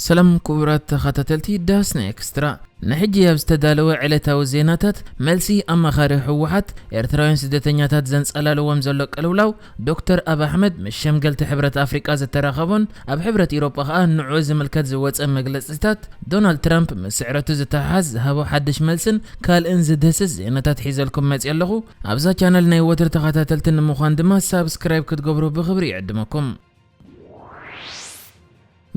ሰላም ክቡራት ተኸታተልቲ ዳስ ናይ ኤክስትራ። ንሕጂ ኣብ ዝተዳለወ ዕለታዊ ዜናታት፣ መልሲ ኣማኻሪ ህወሓት ኤርትራውያን ስደተኛታት ዘንጸላልዎም ዘሎ ቅልውላው፣ ዶክተር ኣብ ኣሕመድ ምስ ሸምገልቲ ሕብረት ኣፍሪቃ ዝተራኸቦን ኣብ ሕብረት ኢሮጳ ከኣ ንዑ ዝምልከት ዝወጸ መግለጺታት፣ ዶናልድ ትራምፕ ምስ ስዕረቱ ዝተሓሓዝ ዝሃቦ ሓድሽ መልስን ካልእን ዝድህስስ ዜናታት ሒዘልኩም መጽየ ኣለኹ። ኣብዛ ቻነል ናይ ወትሪ ተኸታተልቲ ንምዃን ድማ ሳብስክራይብ ክትገብሩ ብኽብሪ ይዕድመኩም።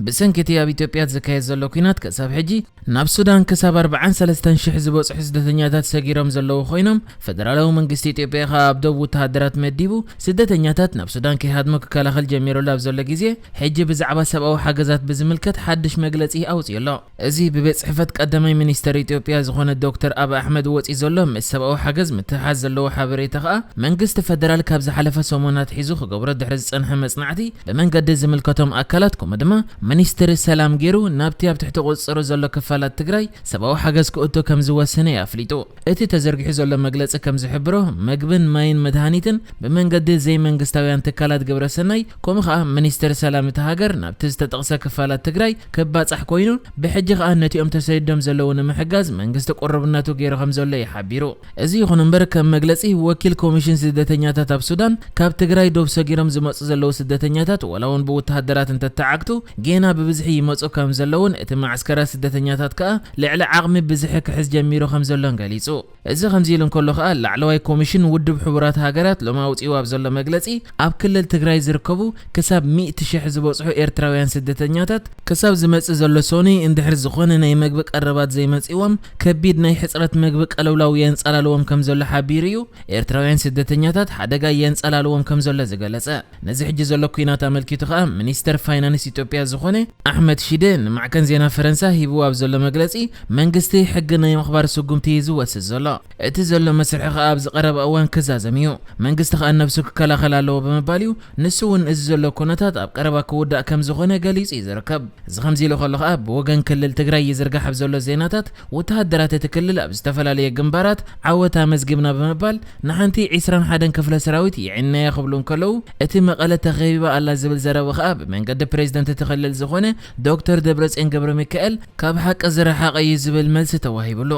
ብሰንኪ እቲ ኣብ ኢትዮጵያ ዝካየድ ዘሎ ኲናት፣ ክሳብ ሕጂ ናብ ሱዳን ክሳብ ኣርባዓን ሰለስተን ሽሕ ዝበጽሑ ስደተኛታት ሰጊሮም ዘለዉ ኮይኖም፣ ፈደራላዊ መንግስቲ ኢትዮጵያ ከኣ ኣብ ዶብ ወተሃደራት መዲቡ፣ ስደተኛታት ናብ ሱዳን ከይሃድሙ ክከላኸል ጀሚሩሉ ኣብ ዘሎ ግዜ፣ ሕጂ ብዛዕባ ሰብኣዊ ሓገዛት ብዝምልከት ሓድሽ መግለጺ ኣውጺኡ ኣሎ። እዚ ብቤት ጽሕፈት ቀዳማይ ሚኒስተር ኢትዮጵያ ዝኾነ ዶክተር ኣብ ኣሕመድ ወጺኡ ዘሎ ምስ ሰብኣዊ ሓገዝ ምትሕሓዝ ዘለዎ ሓበሬታ ከኣ፣ መንግስቲ ፈደራል ካብ ዝሓለፈ ሰሙናት ሒዙ ክገብሮ ድሕሪ ዝጸንሐ መጽናዕቲ፣ ብመንገዲ ዝምልከቶም ኣካላት፣ ከምኡ ድማ ሚኒስትሪ ሰላም ገይሩ፣ ናብቲ ኣብ ትሕቲ ቁጽጽሩ ዘሎ ክፋላት ትግራይ ሰብኣዊ ሓገዝ ክእቱ ከም ዝወሰነ እዩ ኣፍሊጡ። እቲ ተዘርጊሑ ዘሎ መግለጺ ከም ዝሕብሮ፣ መግብን ማይን መድሃኒትን ብመንገዲ ዘይመንግስታውያን ትካላት ግብረሰናይ፣ ከምኡ ኸኣ ሚኒስትሪ ሰላም እቲ ሃገር ናብቲ ዝተጠቕሰ ክፋላት ትግራይ ክባጻሕ ኮይኑ፣ ብሕጂ ኸኣ ነቲኦም ተሰዲዶም ዘለዉ ንምሕጋዝ መንግስቲ ቁርብነቱ ገይሩ ከም ዘሎ እዩ ሓቢሩ። እዚ ይኹን እምበር፣ ከም መግለጺ ወኪል ኮሚሽን ስደተኛታት ኣብ ሱዳን፣ ካብ ትግራይ ዶብ ሰጊሮም ዝመጹ ዘለዉ ስደተኛታት፣ ዋላ እውን ብወተሃደራት እንተተዓግቱ፣ ጌና ብብዝሒ ይመጹ ከም ዘለዉን እቲ መዓስከራት ስደተኛታት ከኣ ልዕሊ ዓቕሚ ብዝሒ ክሕዝ ጀሚሩ ከም ዘሎን ገሊጹ። እዚ ከምዚ ኢሉ እንከሎ ከኣ፣ ላዕለዋይ ኮሚሽን ውድብ ሕቡራት ሃገራት ሎሚ ኣውጺኡ ኣብ ዘሎ መግለጺ፣ ኣብ ክልል ትግራይ ዝርከቡ ክሳብ ሚእቲ ሽሕ ዝበጽሑ ኤርትራውያን ስደተኛታት፣ ክሳብ ዝመጽእ ዘሎ ሰኑይ እንድሕር ዝኾነ ናይ መግቢ ቀረባት ዘይመጺዎም፣ ከቢድ ናይ ሕጽረት መግቢ ቀለውላው የንጸላልዎም ከም ዘሎ ሓቢሩ እዩ። ኤርትራውያን ስደተኛታት ሓደጋ የንጸላልዎም ከም ዘሎ ዝገለጸ። ነዚ ሕጂ ዘሎ ኲናት ኣመልኪቱ ከኣ፣ ሚኒስተር ፋይናንስ ኢትዮጵያ ዝኾነ ኣሕመድ ሺደ ንማዕከን ዜና ፈረንሳ ሂብዎ ኣብ ዘሎ መግለጺ፣ መንግስቲ ሕጊ ናይ ምኽባር ስጉምቲ እዩ ዝወስድ ዘሎ። እቲ ዘሎ መስርሒ ከኣ ኣብዚ ቀረባ እዋን ክዛዘም እዩ። መንግስቲ ከኣ ነብሱ ክከላኸል ኣለዎ ብምባል እዩ። ንሱ እውን እዚ ዘሎ ኩነታት ኣብ ቀረባ ክውዳእ ከም ዝኾነ ገሊጹ እዩ ዝርከብ። እዚ ከምዚ ኢሉ ከሎ ከኣ፣ ብወገን ክልል ትግራይ ይዝርጋሕ ኣብ ዘሎ ዜናታት፣ ወተሃደራት እቲ ክልል ኣብ ዝተፈላለየ ግንባራት ዓወት ኣመዝጊብና ብምባል፣ ንሓንቲ ዒስራን ሓደን ክፍለ ሰራዊት የዒንናያ ክብሉ እንከለዉ፣ እቲ መቐለ ተኸቢባ ኣላ ዝብል ዘረባ ከኣ ብመንገዲ ፕሬዝደንት እቲ ክልል ዝኾነ ዶክተር ደብረጽዮን ገብረ ሚካኤል ካብ ሓቂ ዝረሓቐ እዩ ዝብል መልሲ ተዋሂብሉ።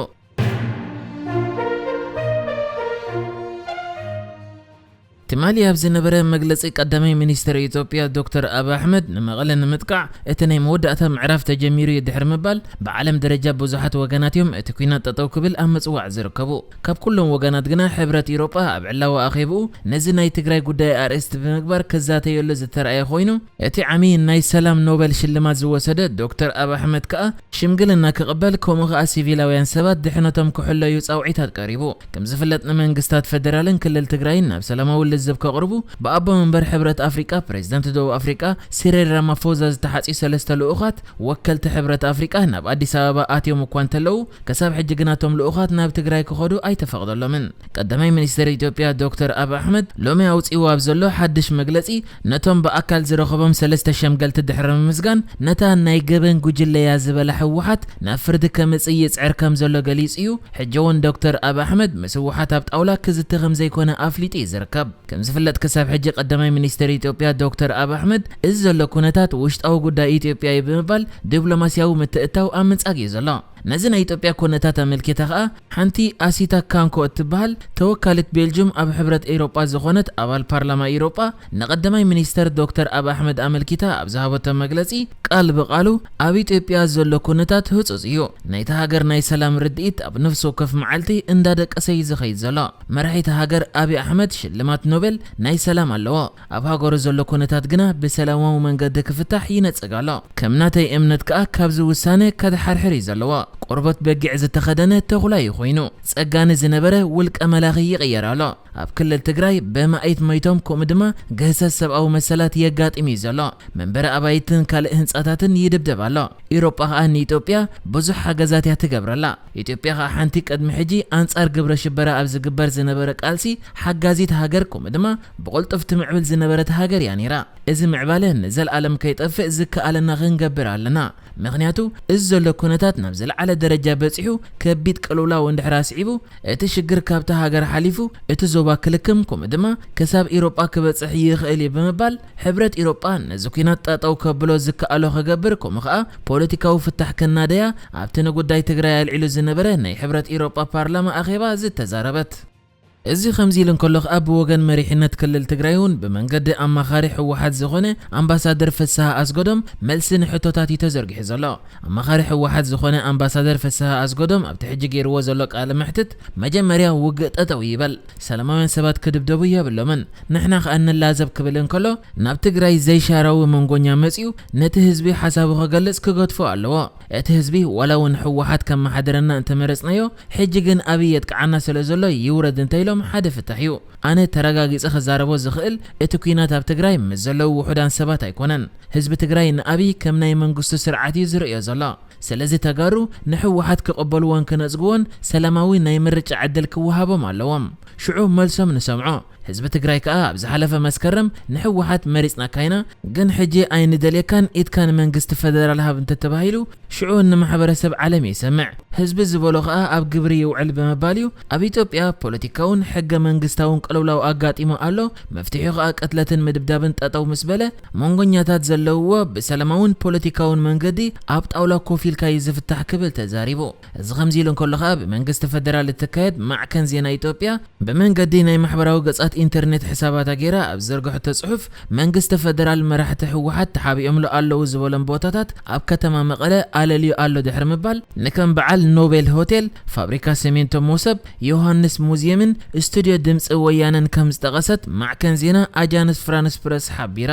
ትማሊ ኣብ ዝነበረ መግለጺ፣ ቀዳማይ ሚኒስትር ኢትዮጵያ ዶክተር ኣብ ኣሕመድ፣ ንመቐለ ንምጥቃዕ እቲ ናይ መወዳእታ ምዕራፍ ተጀሚሩ እዩ ድሕሪ ምባል፣ ብዓለም ደረጃ ብዙሓት ወገናት እዮም እቲ ኲናት ጠጠው ክብል ኣብ ምጽዋዕ ዝርከቡ። ካብ ኩሎም ወገናት ግና ሕብረት ኢሮጳ ኣብ ዕላዊ ኣኼብኡ ነዚ ናይ ትግራይ ጉዳይ ኣርእስቲ ብምግባር ክዛተየሉ ዝተራእየ ኮይኑ፣ እቲ ዓሚ ናይ ሰላም ኖበል ሽልማት ዝወሰደ ዶክተር ኣብ ኣሕመድ ከኣ ሽምግልና ክቕበል፣ ከምኡ ከኣ ሲቪላውያን ሰባት ድሕነቶም ክሕለዩ ጻውዒታት ቀሪቡ። ከም ዝፍለጥ፣ ንመንግስታት ፈደራልን ክልል ትግራይን ናብ ሰላማዊ ልዝብ ከቕርቡ ብኣቦ መንበር ሕብረት ኣፍሪቃ ፕሬዝዳንት ደቡብ ኣፍሪቃ ሲሪል ራማፎዛ ዝተሓጽዩ ሰለስተ ልኡኻት ወከልቲ ሕብረት ኣፍሪቃ ናብ ኣዲስ ኣበባ ኣትዮም እኳ እንተለዉ፣ ክሳብ ሕጂ ግና እቶም ልኡኻት ናብ ትግራይ ክኸዱ ኣይተፈቕደሎምን። ቀዳማይ ሚኒስትር ኢትዮጵያ ዶክተር ኣብ ኣሕመድ ሎሚ ኣውጺእዎ ኣብ ዘሎ ሓድሽ መግለጺ፣ ነቶም ብኣካል ዝረኸቦም ሰለስተ ሸምገልቲ ድሕሪ ምምስጋን፣ ነታ ናይ ገበን ጉጅለያ ዝበላ ህወሓት ናብ ፍርዲ ከምጽእ ይጽዕር ከም ዘሎ ገሊጹ እዩ። ሕጂ እውን ዶክተር ኣብ ኣሕመድ ምስ ህወሓት ኣብ ጣውላ ክዝቲ ከም ዘይኮነ ኣፍሊጡ እዩ ዝርከብ። ከም ዝፍለጥ፣ ክሳብ ሕጂ ቀዳማይ ሚኒስትር ኢትዮጵያ ዶክተር ኣብ ኣሕመድ፣ እዚ ዘሎ ኩነታት ውሽጣዊ ጉዳይ ኢትዮጵያ እዩ ብምባል ዲፕሎማስያዊ ምትእትታው ኣብ ምንጻግ እዩ ዘሎ። ነዚ ናይ ኢትዮጵያ ኩነታት ኣመልኪታ ከኣ፣ ሓንቲ ኣሲታ ካንኮ እትበሃል ተወካሊት ቤልጅም ኣብ ሕብረት ኤውሮጳ ዝኾነት ኣባል ፓርላማ ኤውሮጳ፣ ንቀዳማይ ሚኒስተር ዶክተር ኣብ ኣሕመድ ኣመልኪታ ኣብ ዝሃበቶ መግለጺ፣ ቃል ብቃሉ፣ ኣብ ኢትዮጵያ ዘሎ ኩነታት ህጹጽ እዩ። ናይታ ሃገር ናይ ሰላም ርድኢት ኣብ ነፍሲ ወከፍ መዓልቲ እንዳደቀሰ እዩ ዝኸይድ ዘሎ። መራሒት ሃገር ኣብይ ኣሕመድ ሽልማት ኖቤል ናይ ሰላም ኣለዎ። ኣብ ሃገሩ ዘሎ ኩነታት ግና ብሰላማዊ መንገዲ ክፍታሕ ይነጽግ ኣሎ። ከም ናተይ እምነት ከኣ፣ ካብዚ ውሳነ ከድሓርሕር እዩ ዘለዎ። ቆርበት በጊዕ ዝተኸደነ ተኹላ እዩ ኮይኑ። ጸጋኒ ዝነበረ ውልቀ መላኺ ይቕየር ኣሎ። ኣብ ክልል ትግራይ በማኢት መይቶም፣ ከምኡ ድማ ግህሰት ሰብኣዊ መሰላት የጋጥም እዩ ዘሎ። መንበሪ ኣባይትን ካልእ ህንጻታትን ይድብደብ ኣሎ። ኢሮጳ ከኣ ንኢትዮጵያ ብዙሕ ሓገዛት እያ ትገብረላ። ኢትዮጵያ ከኣ ሓንቲ ቅድሚ ሕጂ ኣንጻር ግብረ ሽበራ ኣብ ዝግበር ዝነበረ ቃልሲ ሓጋዚት ሃገር፣ ከምኡ ድማ ብቕልጡፍ ትምዕብል ዝነበረት ሃገር እያ ነይራ። እዚ ምዕባለ ንዘለኣለም ከይጠፍእ ዝከኣለና ክንገብር ኣለና። ምኽንያቱ፣ እዚ ዘሎ ኩነታት ናብ ዝለዓለ ደረጃ በጺሑ፣ ከቢድ ቅልውላው እንድሕር ኣስዒቡ፣ እቲ ሽግር ካብታ ሃገር ሓሊፉ እቲ ዞባ ክልክም፣ ከምኡ ድማ ክሳብ ኢሮጳ ክበጽሕ ይኽእል እዩ ብምባል፣ ሕብረት ኢሮጳ ነዚ ኲናት ጠጠው ከብሎ ዝከኣሎ ክገብር፣ ከምኡ ኸኣ ፖለቲካዊ ፍታሕ ከናደያ ኣብቲ ንጉዳይ ትግራይ ኣልዒሉ ዝነበረ ናይ ሕብረት ኢሮጳ ፓርላማ ኣኼባ ዝተዛረበት። እዚ ከምዚ ኢሉ እንከሎ ኸኣ፣ ብወገን መሪሕነት ክልል ትግራይ እውን ብመንገዲ ኣማኻሪ ህወሓት ዝኾነ ኣምባሳደር ፍስሃ ኣስገዶም መልሲ ንሕቶታት እዩ ተዘርጊሑ ዘሎ። ኣማኻሪ ህወሓት ዝኾነ ኣምባሳደር ፍስሃ ኣስገዶም ኣብቲ ሕጂ ገይርዎ ዘሎ ቃለ መሕትት፣ መጀመርያ ውግእ ጠጠው ይበል፣ ሰላማውያን ሰባት ክድብደቡ የብሎምን፣ ንሕና ኸኣ ንላዘብ ክብል እንከሎ፣ ናብ ትግራይ ዘይሻራዊ መንጎኛ መጺኡ ነቲ ህዝቢ ሓሳቡ ክገልጽ ክገድፎ ኣለዎ። እቲ ህዝቢ ዋላ እውን ህወሓት ከመሓድረና እንተመረጽናዮ፣ ሕጂ ግን ኣብይ የጥቅዓና ስለ ዘሎ ይውረድ እንተኢሎም ሓደ ፍታሕ እዩ። ኣነ ተረጋጊጸ ክዛረቦ ዝኽእል እቲ ኲናት ኣብ ትግራይ ምስ ዘለዉ ውሑዳን ሰባት ኣይኮነን። ህዝቢ ትግራይ ንኣብይ ከም ናይ መንግስቱ ስርዓት እዩ ዝርእዮ ዘሎ። ስለዚ ተጋሩ ንህወሓት ክቕበልዎን ክነጽግዎን ሰላማዊ ናይ ምርጫ ዕድል ክወሃቦም ኣለዎም። ሽዑ መልሶም ንሰምዖ። ህዝቢ ትግራይ ከኣ ኣብ ዝሓለፈ መስከረም ንህወሓት መሪጽናካ ኢና፣ ግን ሕጂ ኣይንደልየካን፣ ኢድካ ንመንግስቲ ፈደራል ሃብ እንተተባሂሉ፣ ሽዑ ንማሕበረሰብ ዓለም ይሰምዕ። ህዝቢ ዝበሎ ከኣ ኣብ ግብሪ ይውዕል ብምባል እዩ። ኣብ ኢትዮጵያ ፖለቲካውን ሕገ መንግስታውን ቅልውላው ኣጋጢሙ ኣሎ። መፍትሒኡ ከኣ ቅትለትን ምድብዳብን ጠጠው ምስ በለ፣ መንጎኛታት ዘለውዎ ብሰላማውን ፖለቲካውን መንገዲ ኣብ ጣውላ ኮፍ ኢልካ እዩ ዝፍታሕ ክብል ተዛሪቡ። እዚ ከምዚ ኢሉ እንከሎ ከኣ ብመንግስቲ ፈደራል እትካየድ ማዕከን ዜና ኢትዮጵያ ብመንገዲ ናይ ማሕበራዊ ገጻት ኢንተርኔት ሕሳባታ ገይራ ኣብ ዘርግሐቶ ጽሑፍ፣ መንግስቲ ፈደራል መራሕቲ ህወሓት ተሓቢኦምሉ ኣለዉ ዝበሎም ቦታታት ኣብ ከተማ መቐለ ኣለልዩ ኣሎ ድሕሪ ምባል፣ ንከም በዓል ኖቤል ሆቴል፣ ፋብሪካ ሲሚንቶ ሞሰብ፣ ዮሃንስ ሙዝየምን ስቱድዮ ድምጺ ወያነን ከም ዝጠቐሰት ማዕከን ዜና ኣጃንስ ፍራንስ ፕረስ ሓቢራ።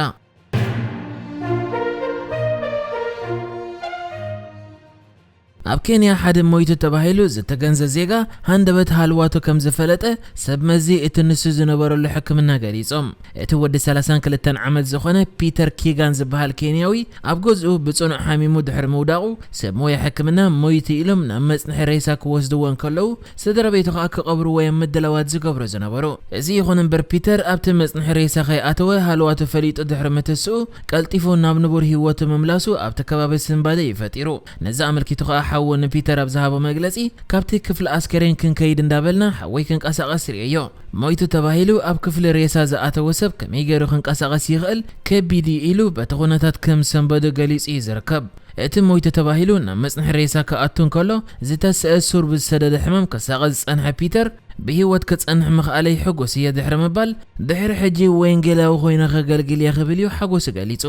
ኣብ ኬንያ ሓደ ሞይቱ ተባሂሉ ዝተገንዘ ዜጋ ሃንደበት ሃልዋቱ ከም ዝፈለጠ ሰብ መዚ እቲ ንሱ ዝነበረሉ ሕክምና ገሊጾም። እቲ ወዲ ሰላሳን ክልተን ዓመት ዝኾነ ፒተር ኪጋን ዝበሃል ኬንያዊ ኣብ ገዝኡ ብጽኑዕ ሓሚሙ ድሕሪ ምውዳቑ ሰብ ሞያ ሕክምና ሞይቱ ኢሎም ናብ መጽንሒ ሬሳ ክወስድዎ እንከለዉ ስድራ ቤቱ ከኣ ክቐብርዎ እዮም ምድላዋት ዝገብሩ ዝነበሩ። እዚ ይኹን እምበር ፒተር ኣብቲ መጽንሒ ሬሳ ከይኣተወ ሃልዋቱ ፈሊጡ ድሕሪ ምትስኡ ቀልጢፉ ናብ ንቡር ህይወቱ ምምላሱ ኣብቲ ከባቢ ስንባደ እዩ ፈጢሩ። ነዚ ኣመልኪቱ ከኣ ሓዉ ንፒተር ኣብ ዝሃቦ መግለጺ፣ "ካብቲ ክፍሊ ኣስከሬን ክንከይድ እንዳበልና ሓወይ ክንቀሳቐስ ርእየዮ። ሞይቱ ተባሂሉ ኣብ ክፍሊ ሬሳ ዝኣተወ ሰብ ከመይ ገይሩ ክንቀሳቐስ ይኽእል? ከቢድ እዩ" ኢሉ በቲ ኩነታት ከም ሰንበዱ ገሊጹ እዩ ዝርከብ። እቲ ሞይቱ ተባሂሉ ናብ መጽንሒ ሬሳ ክኣቱ እንከሎ ዝተስአ ሱር ብዝሰደደ ሕማም ክሳቐ ዝጸንሐ ፒተር፣ "ብህይወት ክጸንሕ ምኽኣለይ ሕጉስ እየ" ድሕሪ ምባል፣ "ድሕሪ ሕጂ ወንጌላዊ ኮይነ ከገልግል እየ" ክብል እዩ ሓጎሱ ገሊጹ።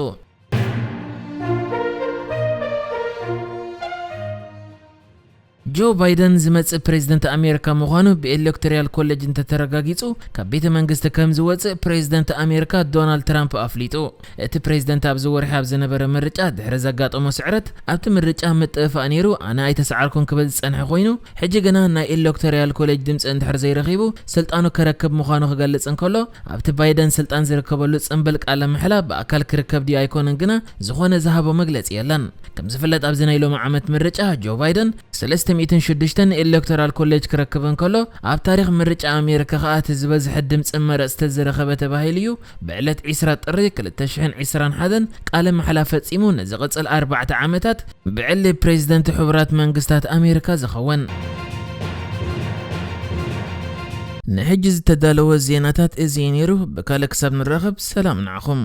ጆ ባይደን ዝመጽእ ፕሬዝደንት ኣሜሪካ ምዃኑ ብኤሌክቶራል ኮሌጅ እንተተረጋጊጹ፣ ካብ ቤተ መንግስቲ ከም ዝወጽእ ፕሬዝደንት ኣሜሪካ ዶናልድ ትራምፕ ኣፍሊጡ። እቲ ፕሬዝደንት ኣብዚ ወርሒ ኣብ ዝነበረ ምርጫ ድሕሪ ዘጋጠሞ ስዕረት፣ ኣብቲ ምርጫ ምጥፍፋእ ነይሩ፣ ኣነ ኣይተሰዓርኩን ክብል ዝጸንሐ ኮይኑ፣ ሕጂ ግና ናይ ኤሌክቶራል ኮሌጅ ድምጺ እንድሕር ዘይረኺቡ፣ ስልጣኑ ከረክብ ምዃኑ ክገልጽ እንከሎ፣ ኣብቲ ባይደን ስልጣን ዝርከበሉ ጽምብል ቃለ ምሕላ ብኣካል ክርከብ ድዩ ኣይኮነን ግና ዝኾነ ዝሃቦ መግለጺ የለን። ከም ዝፍለጥ ኣብዚ ናይ ሎሚ ዓመት ምርጫ ጆ ባይደን ሰለስተ ሚእትን ሽዱሽተን ኤሌክቶራል ኮሌጅ ክረክብ እንከሎ፣ ኣብ ታሪኽ ምርጫ ኣሜሪካ ከኣ እቲ ዝበዝሐ ድምጺ መረጽቲ ዝረኸበ ተባሂሉ እዩ። ብዕለት ዒስራ ጥሪ ክልተ ሽሕን ዕስራን ሓደን ቃለ መሓላ ፈጺሙ ንዝቕጽል ኣርባዕተ ዓመታት ብዕሊ ፕሬዝደንት ሕቡራት መንግስታት ኣሜሪካ ዝኸውን። ንሕጂ ዝተዳለወ ዜናታት እዚ እዩ ነይሩ። ብካልእ ክሳብ ንራኸብ ሰላም ንዓኹም።